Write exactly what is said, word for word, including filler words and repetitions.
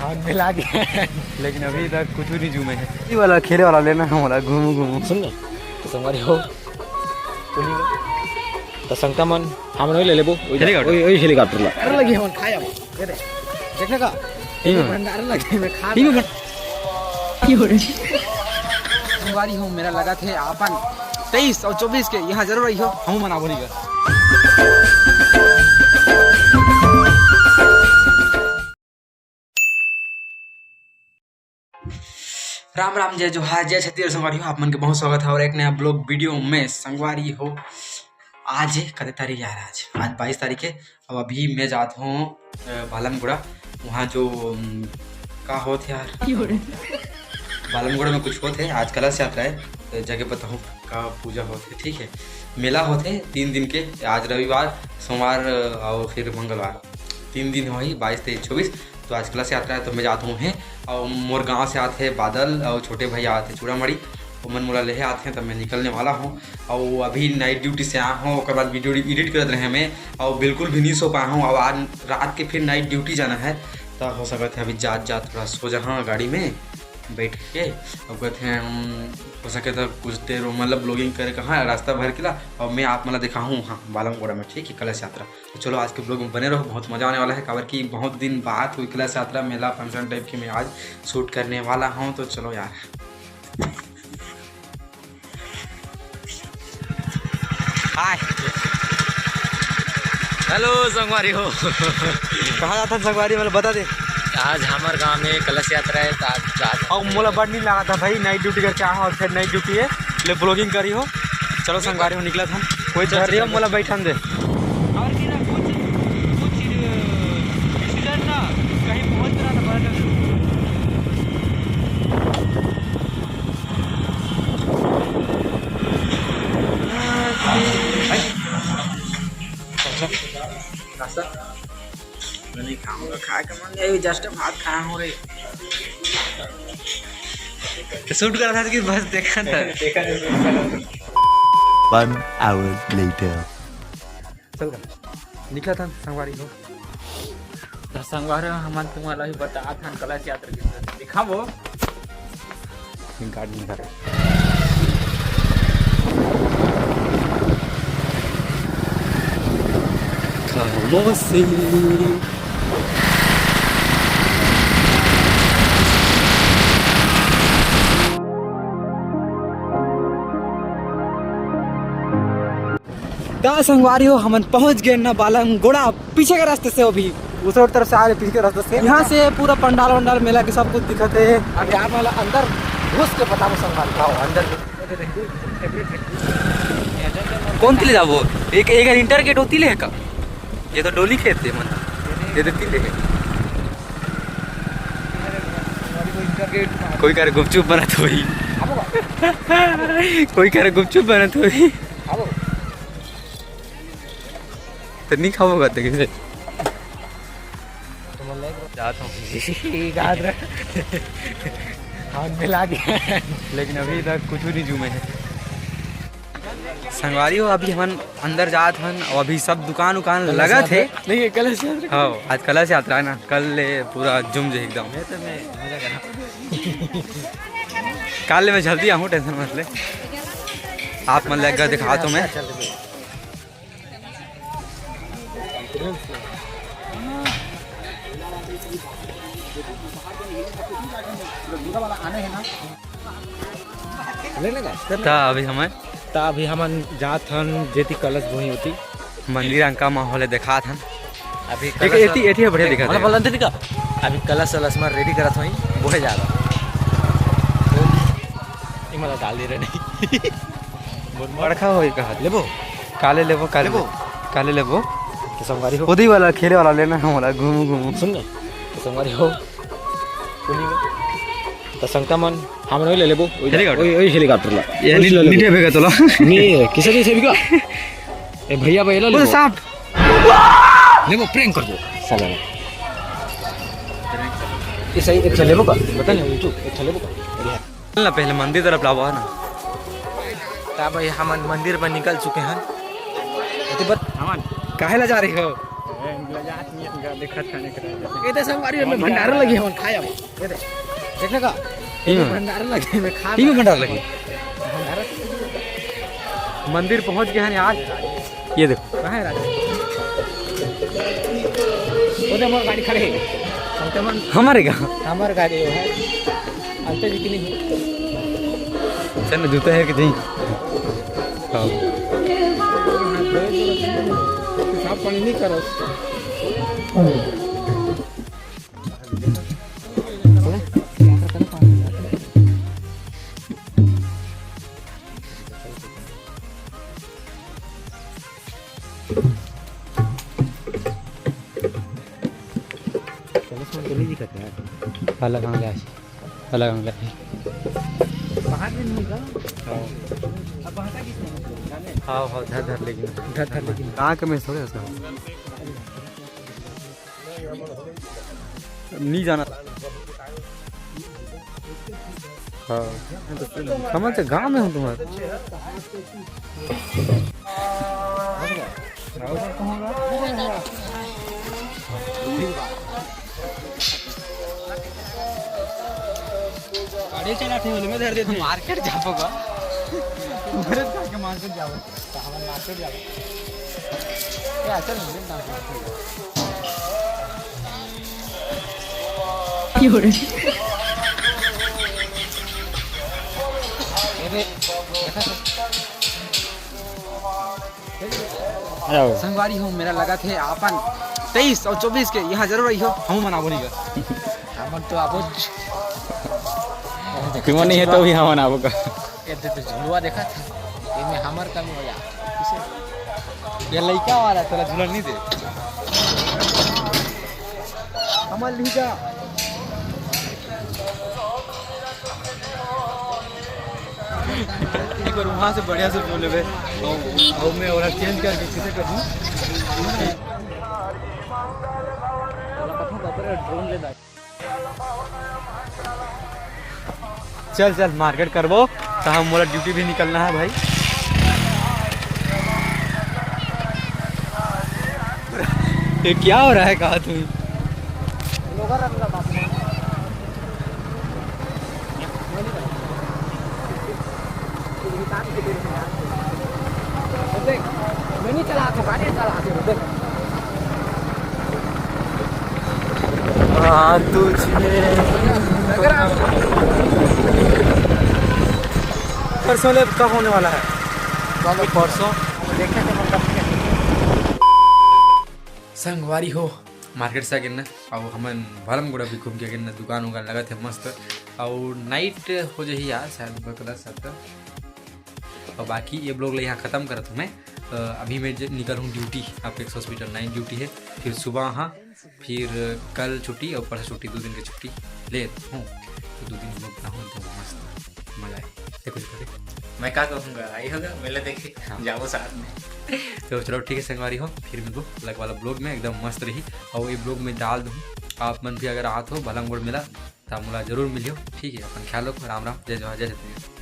हाथ में लागे। लेकिन अभी तक कुछ नहीं जूमे हे। ये वाला खेले वाला लेना हे मोला, घूमू घूमू। सुन ना, तो संगवारी हो, तो संगवारी हो, हमन ओही ले लेबो, ओही हेलीकॉप्टर। ओही, ओही हेलीकॉप्टर ला। अरे लगी हमन खाए अब। ये दे। देखने का? ठीक है। भंडार लगे में खा। ठीक है। संगवारी हो, मेला लगत हे अपन तेईस अउ चौबीस के, यहाँ जरूर आइहो, हमू मन आबो नहीं कर। राम राम, जय जोहार, जय छत्तीसगढ़ संगवारी हो, आप मन के बहुत स्वागत हे अउ एक नया ब्लॉग वीडियो में। संगवारी हो, आज हे कते तारीख यार? आज, आज बाईस तारीख हे। अब अभी मैं जात हूँ, अ, बालमगुड़ा। वहाँ जो, अम, का होत हे यार? बालमगुड़ा में कुछ होत हे, आज कलश यात्रा हे, तो जाके बताहूँ का पूजा होत हे, ठीक हे। मेला होत हे तीन दिन के, आज रविवार, सोमवार, अ, अउ फिर मंगलवार, तीन दिन होही, बाईस, तेईस, चौबीस। तो आज कलश यात्रा हे, तो मैं जात हूँ हे, अउ मोर गाँव से आत हे बादल, अउ छोटे भैया आत हे चूड़ामणि, ओमन मोला लेहे आत हे, तब मैं निकलने वाला हूँ। अउ अभी नाइट ड्यूटी से आया हूँ, ओकर बाद वीडियो एडिट करत रहे मैं, अउ बिल्कुल भी नहीं सो पाया हूँ। अब आज रात के फिर नाइट ड्यूटी जाना हे, तो हो सकत हे अभी जात जात थोड़ा सो जाहाँ गाड़ी में बैठ के। अब कहते हैं, उम, हो सके तो कुछ देर मतलब ब्लॉगिंग करे कहाँ रास्ता भर के ला, अउ मैं आप मन ला दिखाहूँ, हाँ, बालमगुड़ा में, ठीक हे, कलश यात्रा। तो चलो, आज के ब्लॉग में बने रहो, बहुत मजा आने वाला हे, काबर कि बहुत दिन बाद कोई कलश यात्रा मेला फंक्शन टाइप के मैं आज शूट करने वाला हूँ। तो चलो यार, हाय। हेलो संगवारी हो। कहाँ जात हन संगवारी, मतलब बता दे। आज हमर गांव में कलश यात्रा हे, तो आज जात हन। अउ मोला बड़ नींद लागत हे भाई, नाइट ड्यूटी करके आया हूँ अउ फिर नाइट ड्यूटी हे, ले ब्लॉगिंग करी हो। चलो संगवारी हो, निकलत हन। कोई धर रही हो, मोला बैठन दे। और कि ना कुछ, कुछ, अ, एक्सीडेंट ना कहीं पहुंच रहा था, बड़ा जल्दी। नाश्ता? मैं नहीं खाऊंगा, खाए का मन नहीं, just भात खाया हूँ रे। तो शूट कर रहा था कि बस देखा था। देखा था। One hour later. चल गा, निकला था संगवारी हो। तो संगवारी हो, हमन तुम्हारा भी बता था कलश यात्रा के, दिखाबो। गाड़ी निकाल। खमोसी। त संगवारी हो, हमन पहुंच गए ना बालमगुड़ा, पीछे के रास्ते से, अभी दूसरे तरफ से आ रहे, पीछे के रास्ते से। यहाँ से पूरा पंडाल वंडाल मेला के सब कुछ दिखत हे। अभी आप वाला अंदर घुस के बताबो संगवारी हो, अंदर कौन तिले जाबो? एक, एक इंटर गेट होती ले का? ये तो डोली खेत हे मन, ये तो तिले हे। कोई करे गुपचुप बनत होही, कोई करे गुपचुप बनत होही। तो नहीं खाबो करते किसे। जात हूँ। हाथ मिला दिया। लेकिन अभी तक कुछ भी नहीं जूमे हे। संगवारी हो, अभी हमन अंदर जात हन अउ अभी सब दुकान उकान लगत हे। नहीं, ये कलश यात्रा। हाँ, आज कलश यात्रा हे ना, कल ले पूरा जूम जाही एकदम। मैं तो, मैं मजा कर रहा हूँ। काल ले मैं जल्दी आहूँ, टेंशन मत ले। आप मन ले एक बार दिखा तो मैं। लेने का? त अभी हमन त अभी हमन जात हन जेती कलश बोही होती। मंदिर अंका माहौल हे, देखात हन। अभी एक कलश एती, एती हे, बढ़िया दिखत हे। बोला, बोला, अंदर का? अभी कलश वलश में रेडी करत होही, बोहे जा रहा। ये मतलब डाल दे रहे नहीं। बड़खा होही कहा। लेबो? काले लेबो, काले लेबो? काले लेबो। तो संगवारी हो। ओदी वाला खेले वाला लेना हे मोला, घूमू घूमू। सुन ना, तो संगवारी हो। तो संगता मन, हमन ओही ले लेबो। ओही हेलीकॉप्टर। ओही, ओही हेलीकॉप्टर ला। ये ओही नी-, ले लेबो। नीचे भेगा तोला। नहीं, किसे नहीं सेविका? ए भैया, भैया, ले ओ लेबो। साहब। लेबो, prank कर दो, साला। ये सही, एक ठो लेबो का? बता नहीं, तू, एक ठो लेबो का? चल ना, पहले मंदिर तरफ लावा ना। ता भाई, हमन मंदिर पर निकल चुके हैं। एती बत-, हमन काहे ला जा रही हो? लजात नियन का देखत खाने के रहे। ये दे संगवारी, एमे भंडारा लगे हे, हमन खाए अब। ये दे, देखे का? एमे भंडारा लगे हे, एमे खा। एमे भंडारा लगे? भंडारा। मंदिर पहुंच गए हैं यार। ये देखो। कहाँ है राजा? वो दे, हमर गाड़ी खड़े हे। हमर गाड़ी वो है। अंते जी की नहीं। चल ना, जूता है कि नहीं? हाँ। पेशाब पानी नहीं करो। अलग अंग ले आसी, अलग अंग ले आसी। हाँ, हाँ, धर, धर, लेकिन धर, धर, लेकिन कहाँ के में थोड़े उसका। नहीं जाना। हाँ, समझ से गाँव में हूँ तुम्हारे। गाड़ी चलाथे, ओला में धर देथे। मार्केट जाबो का? भरत का के मार्केट जाबो। तो हमन मार्केट जाबो। ए, असल में ना मार्केट। की हो रही? अरे, देखा तो। हेलो। संगवारी हो, मेला लगथे अपन तेईस अउ चौबीस के, यहाँ जरूर आइहो, हमू मन आबो नहीं कर। हमन तो आबो। तुमन नहीं है तो भी हमन आबो का। ये दे तो झुलवा देखा था, एमे हमर कमी हो जा। किसे? ये लइका वाला तोला झूलन नहीं दे। हमर ली जा। एक बार वहाँ से बढ़िया से बोल लेबे। और, और मैं ओला चेंज करके किसे कर दूँ? चल, चल, मार्केट करबो, तो हम मोला ड्यूटी भी निकलना है भाई। ये क्या हो रहा है, कहा तुम? देख, मैं नहीं चला, तो गाड़ी चला के देख। हाँ, तुझे परसों ले कब होने वाला है? चलो, परसों। संगवारी हो, मार्केट से आ गे ना, अउ हमन भलमगोड़ा भी घूम के आ गे ना, दुकान उकान लगत हे मस्त, अउ नाइट हो जाही यार, शायद बकला सात। अउ बाकी ये ब्लॉग ला यहाँ खतम करत हूँ मैं। अ, अभी मैं ज-, निकल हूँ duty, apex hospital night duty है, फिर सुबह हाँ, फिर कल छुट्टी अउ परसों छुट्टी, दो दिन की छुट्टी लेत हूँ, तो दो दिन ब्लॉग बनाहूँ, एकदम मस्त मजा आए। देखो, देखो, देखो। मैं का कहूँगा, आई होगा, मेला देखे, हाँ। जाओ साथ में। तो चलो ठीक है संगवारी हो, फिर मिलबो अलग वाला ब्लॉग में, एकदम मस्त रही। अउ ये ब्लॉग में डाल दूँ, आप मन भी अगर आत हो भलमगोड़ा मेला, तो मोला जरूर मिलियो। ठीक है, अपन ख्याल रखो, राम राम, जय जोहार, जय छत्तीसगढ़।